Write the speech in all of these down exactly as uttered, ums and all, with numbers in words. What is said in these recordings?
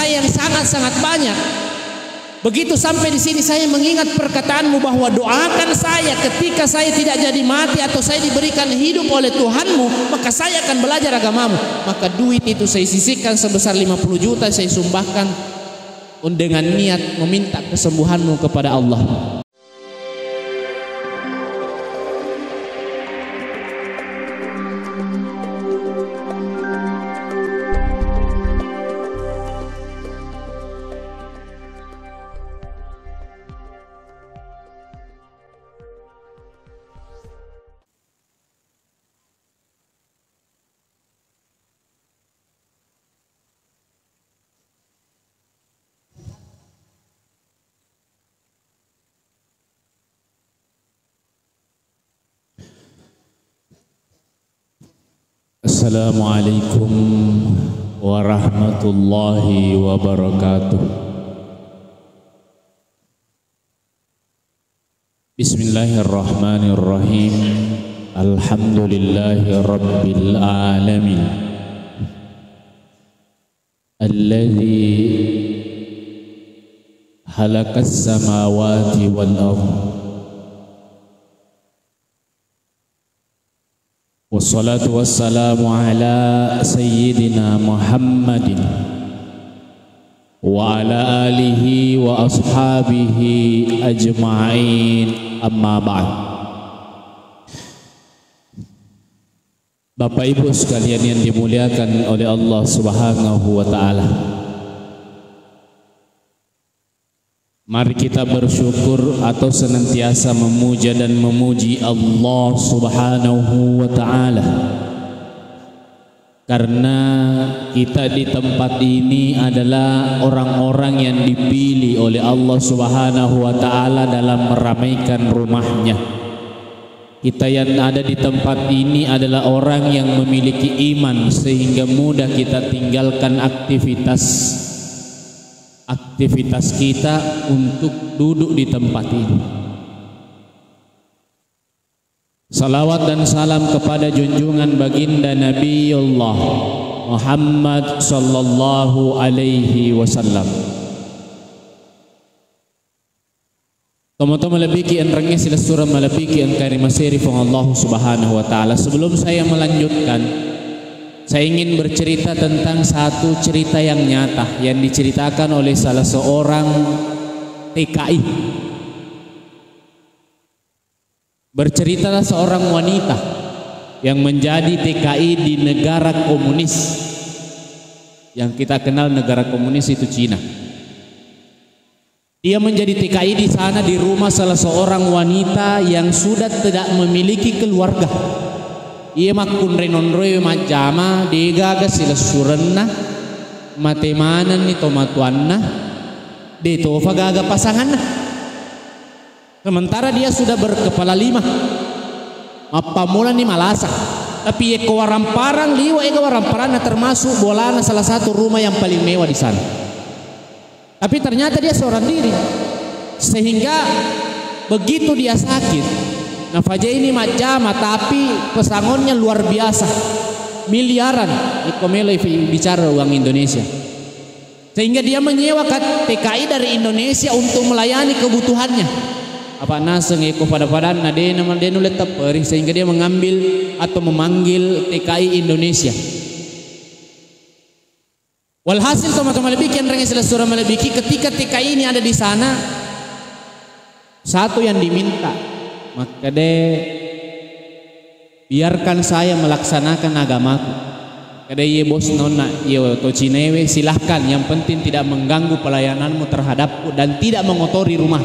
yang sangat-sangat banyak. Begitu sampai di sini, saya mengingat perkataanmu bahwa doakan saya ketika saya tidak jadi mati atau saya diberikan hidup oleh Tuhanmu, maka saya akan belajar agamamu. Maka duit itu saya sisihkan sebesar lima puluh juta, saya sumbahkan dengan niat meminta kesembuhanmu kepada Allah. Assalamualaikum warahmatullahi wabarakatuh. Bismillahirrahmanirrahim. Alhamdulillahi rabbil alamin. Alladzi khalaqas samawati wal ardh. Wassalatu wassalamu ala sayyidina Muhammadin wa ala alihi wa ashabihi ajma'in, amma ba'd. Bapak Ibu sekalian yang dimuliakan oleh Allah Subhanahu wa Ta'ala. Mari kita bersyukur atau senantiasa memuja dan memuji Allah Subhanahu wa Ta'ala. Karena kita di tempat ini adalah orang-orang yang dipilih oleh Allah Subhanahu wa Ta'ala dalam meramaikan rumahnya. Kita yang ada di tempat ini adalah orang yang memiliki iman sehingga mudah kita tinggalkan aktivitas aktivitas kita untuk duduk di tempat ini. Salawat dan salam kepada junjungan baginda Nabiullah Muhammad sallallahu alaihi wasallam. Tomatoa malebbiki enrengnge silessureng malebbiki engkae rimasei ri Puang Allah Subhanahu wa Ta'ala. Sebelum saya melanjutkan, saya ingin bercerita tentang satu cerita yang nyata yang diceritakan oleh salah seorang T K I. Berceritalah seorang wanita yang menjadi T K I di negara komunis. Yang kita kenal negara komunis itu Cina. Dia menjadi T K I di sana, di rumah salah seorang wanita yang sudah tidak memiliki keluarga. Ia makkunrai nonroi majjama, degaga silessurenna, mate manenni tomatoanna, de tofa gaga pasanganna. Sementara dia sudah berkepala lima, mappammulani malasa. Tapi yekko waramparang liwa ega waramparanna, termasuk bolana salah satu rumah yang paling mewah di sana. Tapi ternyata dia seorang diri. Sehingga begitu dia sakit, nafajaini majjama, tapi pesangonnya luar biasa, miliaran. Iko melo bicara uang Indonesia. Sehingga dia menyewa T K I dari Indonesia untuk melayani kebutuhannya. Apa naseng iko pada-padanna de na de nulle tepperi, sehingga dia mengambil atau memanggil T K I Indonesia. Walhasil, tomatoa malebbiki, enrengnge silessureng malebbiki, ketika T K I ini ada di sana, satu yang diminta, makkeda, "Biarkan saya melaksanakan agamaku." Kada iye bos nonna, iye to Cinewe, "Silahkan, yang penting tidak mengganggu pelayananmu terhadapku dan tidak mengotori rumah."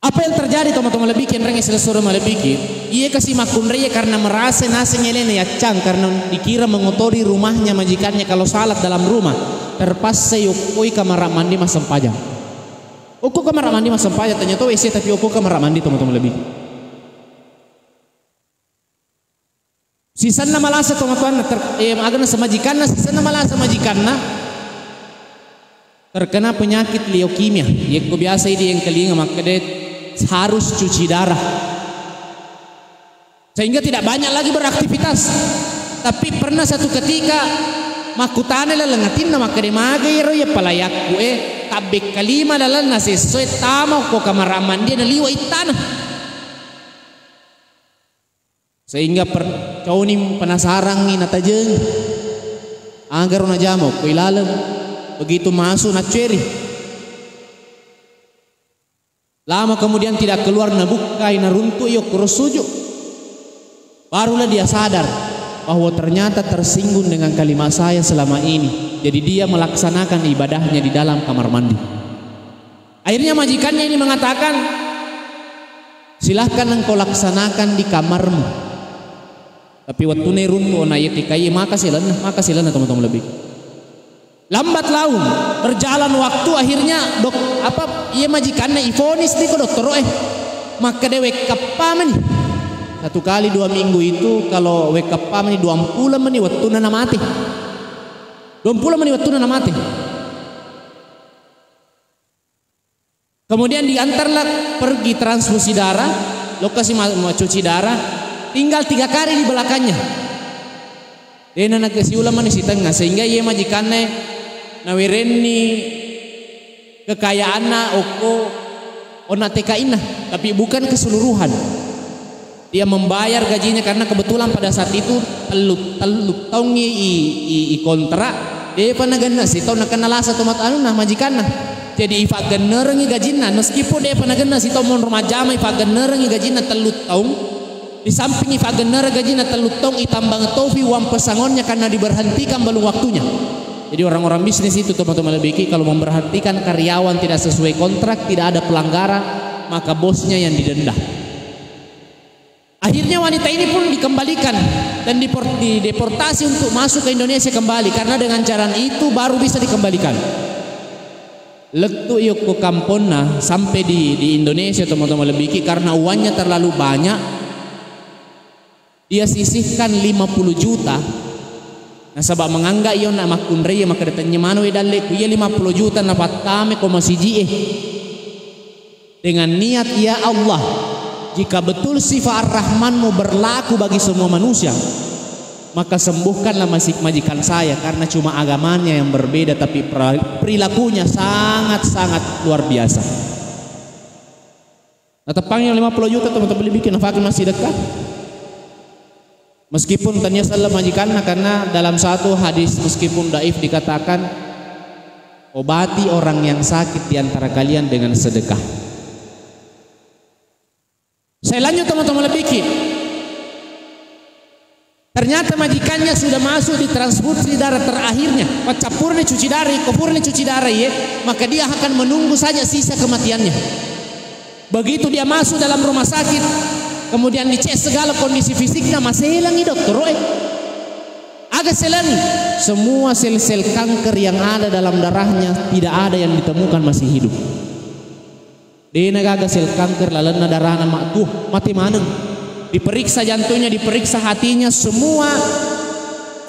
Apa yang terjadi, tomatoa malebbiki, enrengnge silessureng malebbiki? Iye kasi makkunrai karena merasa naseng elena yaccang karena dikira mengotori rumahnya majikannya, kalau salat dalam rumah, terpaksa yokkoi kamar mandi massempajang. Okko kamar mandi massempajang, tanya to W C tapi okko kamar mandi, tomatoa malebbiki. Sisenna malasa tomatoanna, ter-, eh, agana semajikanna, sisenna malasa majikanna terkena penyakit leukemia. Yekko biasa idi engkalinga makkeda harus cuci darah. Sehingga tidak banyak lagi beraktivitas. Tapi pernah satu ketika Makkutana laleng atinna, makkeda, "Magai ro iya palayakku e, tabbekkalima lalenna sessoe tama ko kamar mandia naliwa ittana." Sehingga per-, cauning penasarangngi natajeng. Agaro najama ko ilaleng. Begitu masuk nacceri. Lama kemudian tidak keluar, nabukkai, naruntu'i okkoro sujud. Barulah dia sadar bahwa ternyata tersinggung dengan kalimat saya selama ini. Jadi dia melaksanakan ibadahnya di dalam kamar mandi. Akhirnya majikannya ini mengatakan, "Silahkan engkau laksanakan di kamarmu." Tapi wettunna iruntu ona iya T K I, maka silainna, maka silainna teman-teman lebih. Lambat laun, berjalan waktu, akhirnya dok-, apa, iya majikanna ifonis ni ko dottoro e. Makkeda wekkappa meni. Satu kali dua minggu itu, kalau wekkappa meni, dua puluh meni wettunna namate. Dua puluh meni wettunna namate. Kemudian diantarlah pergi transfusi darah, lokasi ma-, ma-, cuci darah, tinggal tiga kali di belakangnya. Dena nagasiula mani sitengnga, sehingga iye majikanna nawerenni kekayaanna okko onna T K I-na, tapi bukan keseluruhan. Dia membayar gajinya karena kebetulan pada saat itu tellu, tellu taungngi i, i, i kontrak, depa nagenna sitaung nakenna lasa to mat-, anunna, majikanna. Jadi ifaggennerengngi gajinna, meskipun depa nagenna sitaung monro majjama, ifaggennerengngi gajinna tellu taung. Di samping ifaggennereng gajinna tellu taung, itambang tofi uang pesangonnya karena diberhentikan belum waktunya. Jadi orang-orang bisnis itu, teman-teman lebih, kalau memberhentikan karyawan tidak sesuai kontrak, tidak ada pelanggaran, maka bosnya yang didenda. Akhirnya wanita ini pun dikembalikan dan dipor-, dideportasi untuk masuk ke Indonesia kembali, karena dengan cara itu baru bisa dikembalikan. Lettu iyo ko kamponna sampai di, di Indonesia, teman-teman lebih ki, karena uangnya terlalu banyak, dia sisihkan lima puluh juta. Nasaba menganggap iyo nak makkunrai, maka datangnya manu dalle ku iya lima puluh juta na pattame ko masiji e. Dengan niat, "Ya Allah, jika betul sifat Ar-Rahman-Mu berlaku bagi semua manusia, maka sembuhkanlah masih majikan saya, karena cuma agamanya yang berbeda, tapi pra-, perilakunya sangat-sangat luar biasa." Nateppangi lima puluh juta, teman-teman, bikin nafaki masih dekat. Meskipun tania salah majikanna, karena dalam satu hadis meskipun daif dikatakan, "Obati orang yang sakit di antara kalian dengan sedekah." Saya lanjut, teman-teman lebih ki. Ternyata majikannya sudah masuk di transfusi darah terakhirnya. Paccappurni cuci darah, kopurni cuci darah, ye, maka dia akan menunggu saja sisa kematiannya. Begitu dia masuk dalam rumah sakit, kemudian dicek segala kondisi fisiknya, maselangi dokter, eh. Aga selangi, semua sel-sel kanker yang ada dalam darahnya tidak ada yang ditemukan masih hidup. Dena gaga sel kanker lalenna darahna, mak tuh, mati maneng. Diperiksa jantungnya, diperiksa hatinya, semua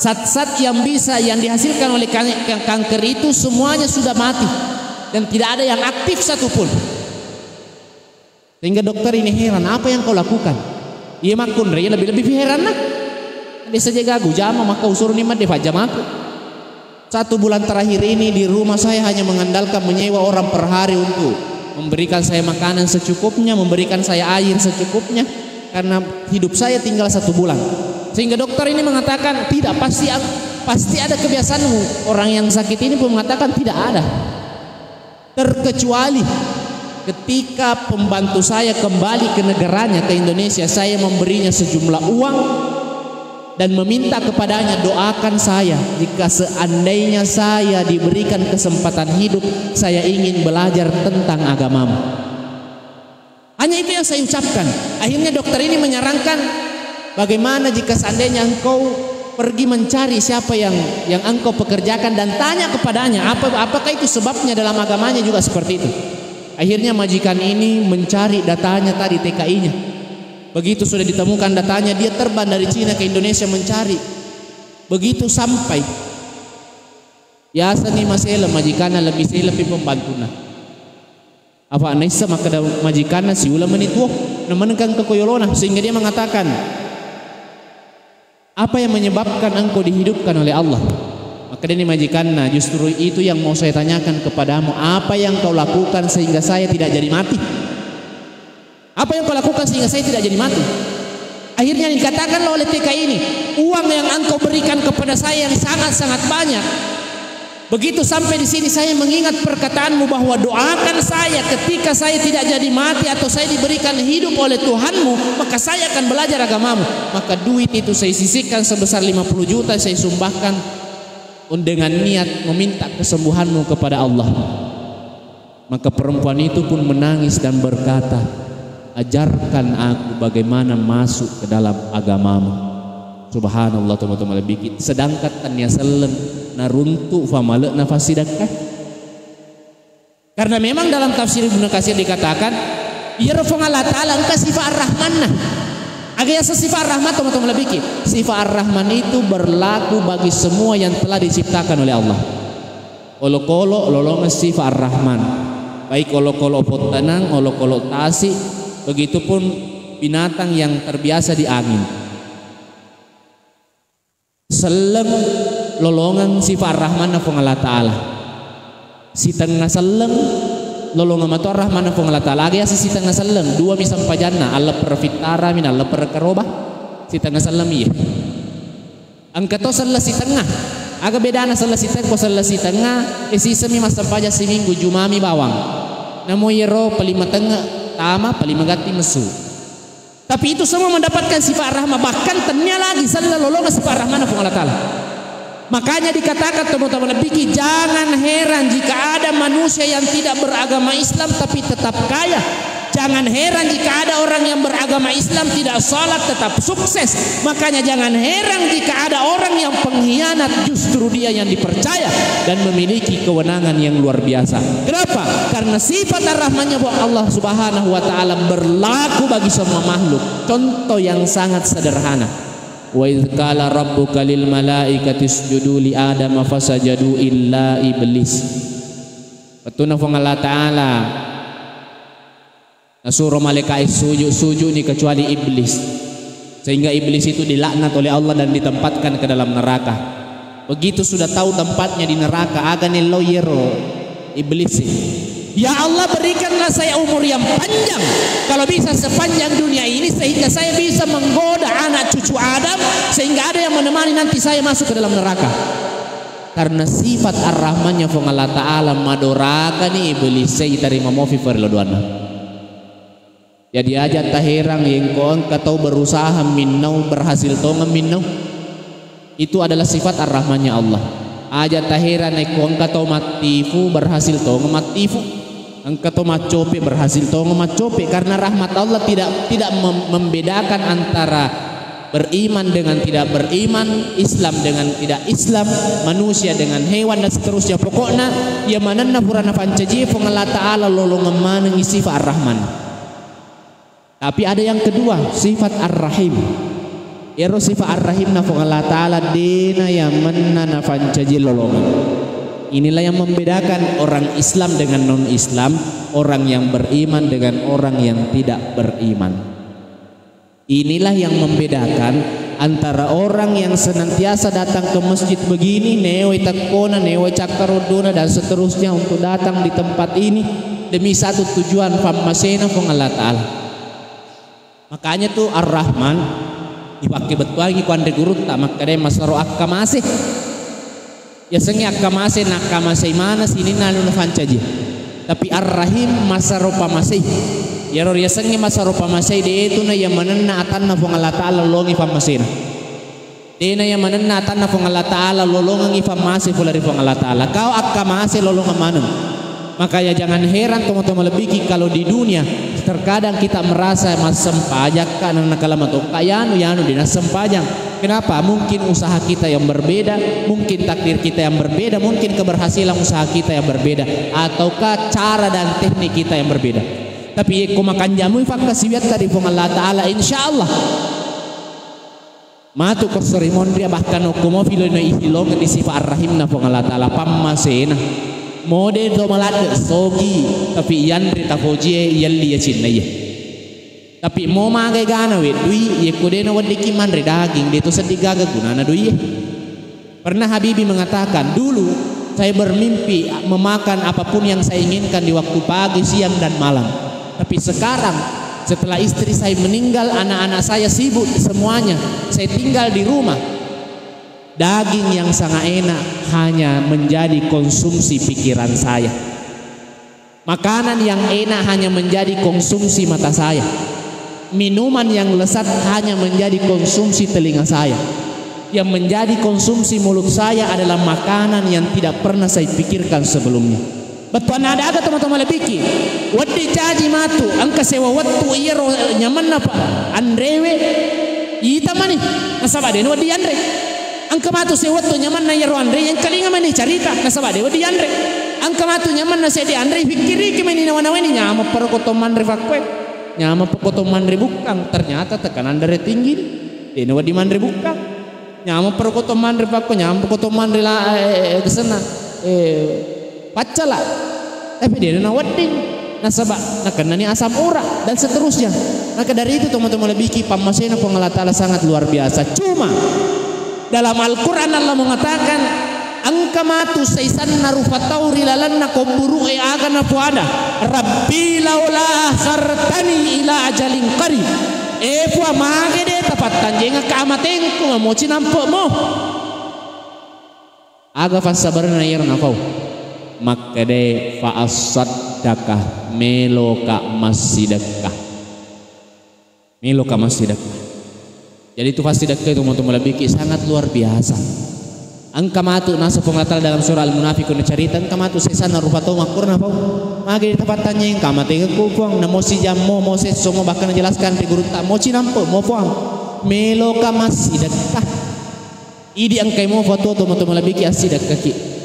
zat-zat yang bisa yang dihasilkan oleh kan-, kan-, kanker itu semuanya sudah mati dan tidak ada yang aktif satupun. Sehingga dokter ini heran, "Apa yang kau lakukan?" Iya makkunrai, lebih-lebih heran nah. Dia saja gagu jama, maka usurni madde fajjamaku. Satu bulan terakhir ini di rumah saya hanya mengandalkan menyewa orang per hari untuk memberikan saya makanan secukupnya, memberikan saya air secukupnya, karena hidup saya tinggal satu bulan. Sehingga dokter ini mengatakan, "Tidak, pasti, pasti ada kebiasaanmu." Orang yang sakit ini pun mengatakan, "Tidak ada." Terkecuali ketika pembantu saya kembali ke negaranya, ke Indonesia, saya memberinya sejumlah uang dan meminta kepadanya, "Doakan saya, jika seandainya saya diberikan kesempatan hidup, saya ingin belajar tentang agamamu." Hanya itu yang saya ucapkan. Akhirnya dokter ini menyarankan, "Bagaimana jika seandainya engkau pergi mencari siapa yang, yang engkau pekerjakan dan tanya kepadanya, apa, apakah itu sebabnya dalam agamanya juga seperti itu?" Akhirnya majikan ini mencari datanya tadi, T K I-nya. Begitu sudah ditemukan datanya, dia terbang dari Cina ke Indonesia mencari. Begitu sampai, yasani masela majikanna, lebih selepi pembantuna. Apa naissa makkeda majikanna, "Siula meni tuo, namanengka engka ko yolona," sehingga dia mengatakan, "Apa yang menyebabkan engkau dihidupkan oleh Allah?" Makkedani majikanna, "Justru itu yang mau saya tanyakan kepadamu, apa yang kau lakukan sehingga saya tidak jadi mati? Apa yang kau lakukan sehingga saya tidak jadi mati?" Akhirnya dikatakanlah oleh T K I ini, "Uang yang engkau berikan kepada saya yang sangat-sangat banyak. Begitu sampai di sini saya mengingat perkataanmu bahwa doakan saya ketika saya tidak jadi mati atau saya diberikan hidup oleh Tuhanmu, maka saya akan belajar agamamu." Maka duit itu saya sisihkan sebesar lima puluh juta, saya sumbahkan dengan niat meminta kesembuhanmu kepada Allah. Maka perempuan itu pun menangis dan berkata, "Ajarkan aku bagaimana masuk ke dalam agamamu." Subhanallah, teman-teman lebih. Sedangkan tania selleng naruntuk famale'na fassidakka. Karena memang dalam tafsir Ibnu Katsir dikatakan, iyaro Puang Allah Ta'ala engka sifat Ar-Rahmanna. Aga yaseng sifat Ar-Rahman, teman-teman lebih. Sifat Ar-Rahman itu berlaku bagi semua yang telah diciptakan oleh Allah. Olokolo lolongeng sifat Ar-Rahman. Baik olokolo pottanang, olokolo tasi, begitupun binatang yang terbiasa di angin. Selleng lolongeng sifat Ar-Rahmanna Puang Allah Ta'ala. Sitengnga selleng lolongeng mato Ar-Rahmanna Puang Allah Ta'ala. Aga yaseng sitengnga selleng, dua mi sempajanna, alleppereng fittarami na alleppereng karoba. Sitengnga selleng iye. Engka to selleng sitengnga. Aga bedana selleng sitengnga? Ko selleng sitengnga, eh, siseng mi massempajang siminggu, jumami bawang. Namo iyaro palima tengnga tama, palima gatti messu. Tapi itu semua mendapatkan sifat rahmah, bahkan tennia lagi selleng lolongeng sifat rahmahna Puang Allah Ta'ala. Makanya dikatakan, teman-teman lebih, jangan heran jika ada manusia yang tidak beragama Islam tapi tetap kaya. Jangan heran jika ada orang yang beragama Islam tidak salat tetap sukses. Makanya jangan heran jika ada orang yang pengkhianat justru dia yang dipercaya dan memiliki kewenangan yang luar biasa. Kenapa? Karena sifat ar-Rahmannya Allah Subhanahu wa Ta'ala berlaku bagi semua makhluk. Contoh yang sangat sederhana. "Wa idz qala rabbuka lil malaikati isjudu li Adama fasajadu illa iblis." Wettunna Puang Allah Ta'ala nasuro malaika'e sujud, sujudni kecuali iblis. Sehingga iblis itu dilaknat oleh Allah dan ditempatkan ke dalam neraka. Begitu sudah tahu tempatnya di neraka, aga nellau iyaro iblis. "Ya Allah, berikanlah saya umur yang panjang. Kalau bisa sepanjang dunia ini sehingga saya bisa menggoda anak cucu Adam, sehingga ada yang menemani nanti saya masuk ke dalam neraka." Karena sifat ar-Rahmannya Puang Allah Ta'ala, madorakani iblis, saya tarima mofi farilo doanna. Jadi aja taherang yengko engka tau berusaha minnau berhasil tongeng minnau. Itu adalah sifat ar-Rahmannya Allah. Aja taherang yengko engka tau mattifu berhasil tongeng mattifu. Engka tau maccope berhasil tongeng maccope karena rahmat Allah tidak tidak mem- membedakan antara beriman dengan tidak beriman, Islam dengan tidak Islam, manusia dengan hewan dan seterusnya. Pokokna iya manenna pura napancaji Puang Allah Ta'ala lolongeng manengngi sifat ar-Rahman. Tapi ada yang kedua, sifat Ar-Rahim. Ero sifat Ar-Rahimna Puang Allah Ta'ala dena yamenna nafancaji lolongeng. Inilah yang membedakan orang Islam dengan non-Islam, orang yang beriman dengan orang yang tidak beriman. Inilah yang membedakan antara orang yang senantiasa datang ke masjid begini, newai tekkona, newai cakkarondona, dan seterusnya untuk datang di tempat ini demi satu tujuan, pammasena Puang Allah Ta'ala. Makanya tu Ar-Rahman dipakkebettuangi ku anre gurutta, makkeda masero akkamase. Yasengnge akkamase, nakkamasei maneng sininna anu nafancaji. Tapi Ar-Rahim masero pamasei. Iyaro riyasengnge masero pamasei de tu na iya manenna atanna Puang Allah Ta'ala lolongi pammasena. Dena iya manenna atanna Puang Allah Ta'ala lolongengngi fammase pole ri Puang Allah Ta'ala. Kau akkamase lolongeng maneng. Makanya jangan heran teman-teman lebih kalau di dunia terkadang kita merasa massempajakka, nanakala matokka yanu yanu dena sempajang. Kenapa? Mungkin usaha kita yang berbeda, mungkin takdir kita yang berbeda, mungkin keberhasilan usaha kita yang berbeda, ataukah cara dan teknik kita yang berbeda. Tapi yekko makanjamui fakkasiwiatta ri Puang Allah Ta'ala, insya Allah. Matu ko sori monria, bahkan okko mofi loi no ihilongeng di sifat ar-Rahimna Puang Allah Ta'ala, pammasena. Mode to maladde sogi, tapi yanre tafojie yalli yacinna iye. Tapi mo magai gana weddui, yekko dena weddikki manre daging, de to seddi gaga gunana duie. Pernah Habibie mengatakan, "Dulu saya bermimpi memakan apapun yang saya inginkan di waktu pagi, siang, dan malam. Tapi sekarang, setelah istri saya meninggal, anak-anak saya sibuk semuanya, saya tinggal di rumah. Daging yang sangat enak hanya menjadi konsumsi pikiran saya. Makanan yang enak hanya menjadi konsumsi mata saya. Minuman yang lezat hanya menjadi konsumsi telinga saya. Yang menjadi konsumsi mulut saya adalah makanan yang tidak pernah saya pikirkan sebelumnya." Bettuanna ada aga, tomatoa malebbiki? Wedding caji matu, engka sewa wettu iyaro nyamanna pa anrewe, ita mani, nasaba de' nawedding yanre. Engka matu sewettu nyamanna iyaro anre, engkalinga mani carita, nasaba de' wedding yanre. Engka matu nyamanna seddi anre, pikkiriki mani nawa-nawaini, nyameng paro ko to manre fakkoe, nyameng paro ko to manre bukkang, ternyata tekanan darah tinggi, de' nawedding manre bukkang. Nyameng paro ko to manre fakko, nyameng paro ko to manre la, eh, eh, gesenna, eh, paccala. Tapi de' nawedding, nasaba nakennani asam urat dan seterusnya. Maka dari itu, tomatoa malebbiki, pammasena Puang Allah Ta'ala sangat luar biasa. Cuma dalam Al-Quran Allah mengatakan, engka matu saisanna rupa tau ri lalenna kubburu'e aga napoada, "Rabbi laula akhartani ila ajalin qarib." "Eh Puang, mage de' tapattanjengekka amatengku, mamoci nampe'mo." Aga fassabarenna iyaro napau? Makkedae, "Fa assaddaka," meloka massidekka. Meloka massidekka. Jadi itu fassidekka itu, tomatoa malebbiki, sangat luar biasa. Engka matu naseng Puang Allah Ta'ala dalam surah Al-Munafiqun, nacarita engka matu saisanna rupa tau makkurana pau, "Magi tapattanjengekka amatengekku Puang, namo sijammo, mo sessomo, bahkan najelaskan ri gurutta, moci nampe'mo Puang, meloka massidekka." Idi engkai mo fatua, tomatoa malebbiki, assidekkaki.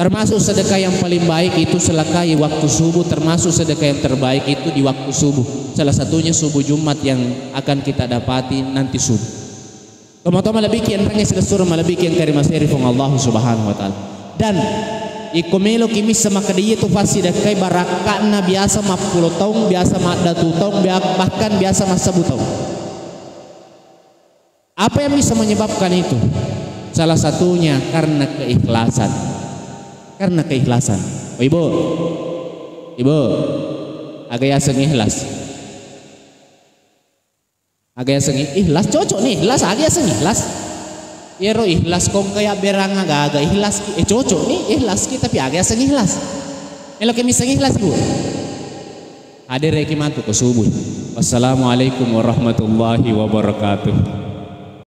Termasuk sedekah yang paling baik itu selakai waktu subuh, termasuk sedekah yang terbaik itu di waktu subuh. Salah satunya subuh Jumat yang akan kita dapati nanti subuh. Tomatoa malebbiki, enrengnge silessureng malebbiki engka ri maseri Puang Allah Subhanahu wa Ta'ala. Dan iko meloki missa makkeda iyatu fassidekkai barakka'na biasa mappulo taung, biasa maddatu taung, bia-, bahkan biasa massebbu taung. Apa yang bisa menyebabkan itu? Salah satunya karena keikhlasan. Karena keikhlasan. Oh, Ibu. Ibu. Aga yaseng ikhlas? Aga yaseng i-, ikhlas? Cocok ni ikhlas. Aga yaseng ikhlas? Iyaro ikhlas ko engka yabberang aga-aga ikhlas ki. Eh, cocok ni ikhlas ki, tapi aga yaseng ikhlas? Meloki misseng ikhlas, Ibu? Hadereki matu ko subuh. Wassalamualaikum warahmatullahi wabarakatuh.